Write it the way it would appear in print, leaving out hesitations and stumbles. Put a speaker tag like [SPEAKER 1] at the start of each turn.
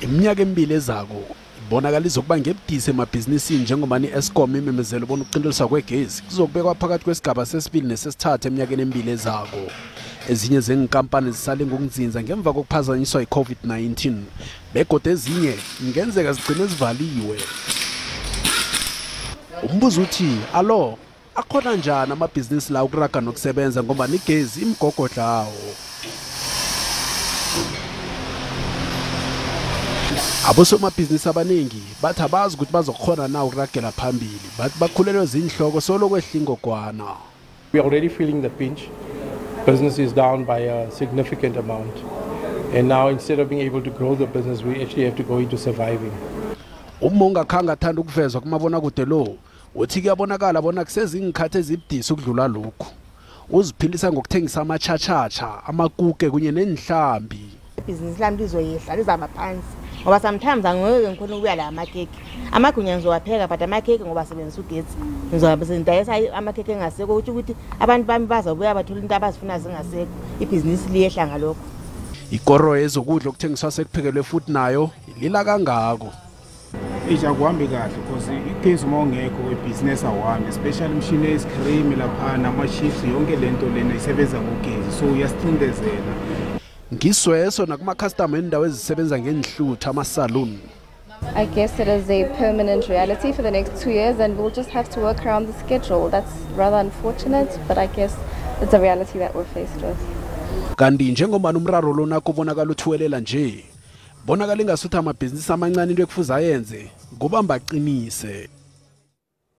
[SPEAKER 1] Iminyaka emibili ezako ibonakala izokuba ngebudisi emabhizinisini njengoba i-Eskom imemezele bona ukuqinteliswa kwegezi kuzokubekwa phakathi kwesigaba sesibili nesesithathu eminyakeni emibili ezako. Ezinye zenkampani zisale ngokunzinza ngemva kokuphazanyiswa yi-COVID-19 begodu ezinye kungenzeka zigcine zivaliwe. Umbuzo uthi alo akhona njani amabhizinisi la ukuraga nokusebenza ngoba igezi imgogodlawo. Abosomabhizinisi abaningi bathi abazi ukuthi bazokhona na ukuragela phambili, bathi bakhulelwe zinhloko solo kwehlingogwana.
[SPEAKER 2] We are already feeling the pinch. Business is down by a significant amount. And now instead of being able to grow the business, we actually have to go into surviving.
[SPEAKER 1] Uma ungakhange athanda ukuvezwa kumabonakude lo, uthi kuyabonakala bona kusezingikhathi ezibudisi ukudlula lokhu. Uziphilisa ngokuthengisa amachachacha, amakuke kunye nenhlambi.
[SPEAKER 3] Ibhizinisi lami lizoyehla lizama phansi ngoba sometimes angeke ngikhona ukuya la amakhekhe. Amagunya ngizowapheka but amakhekhe ngoba sebenzisa ugetsi. Ngizobe sengidayisa amakhekhe engasekho ukuthi ukuthi abantu bami bazobuya bathola into abazifuna zingasekho. Ibhizinisi liyehla ngalokho.
[SPEAKER 1] Ikoro yezokudla okuthengiswa sekuphekelwe futhi nayo ilila kangako.
[SPEAKER 4] Akuhambi kahle because igezi uma ungekho ibhizinesi awuhambi, especially imishini ye-ice lapha nama-chips, yonke lento lena isebenza ngogezi, so uyasicindezela.
[SPEAKER 1] Ngisweso nakumakhastama endawo ezisebenza ngenhluthu ama-saloon.
[SPEAKER 5] I guess it is a permanent reality for the next 2 years and we'll just have to work around the schedule. That's rather unfortunate, but I guess it's a reality that we're faced with.
[SPEAKER 1] Kanti njengoba umraro lona kubonakala uthuwelela nje, bonakala ingasuthi amabhizinisi amancane into ekufuze ayenze kubamba aqinise.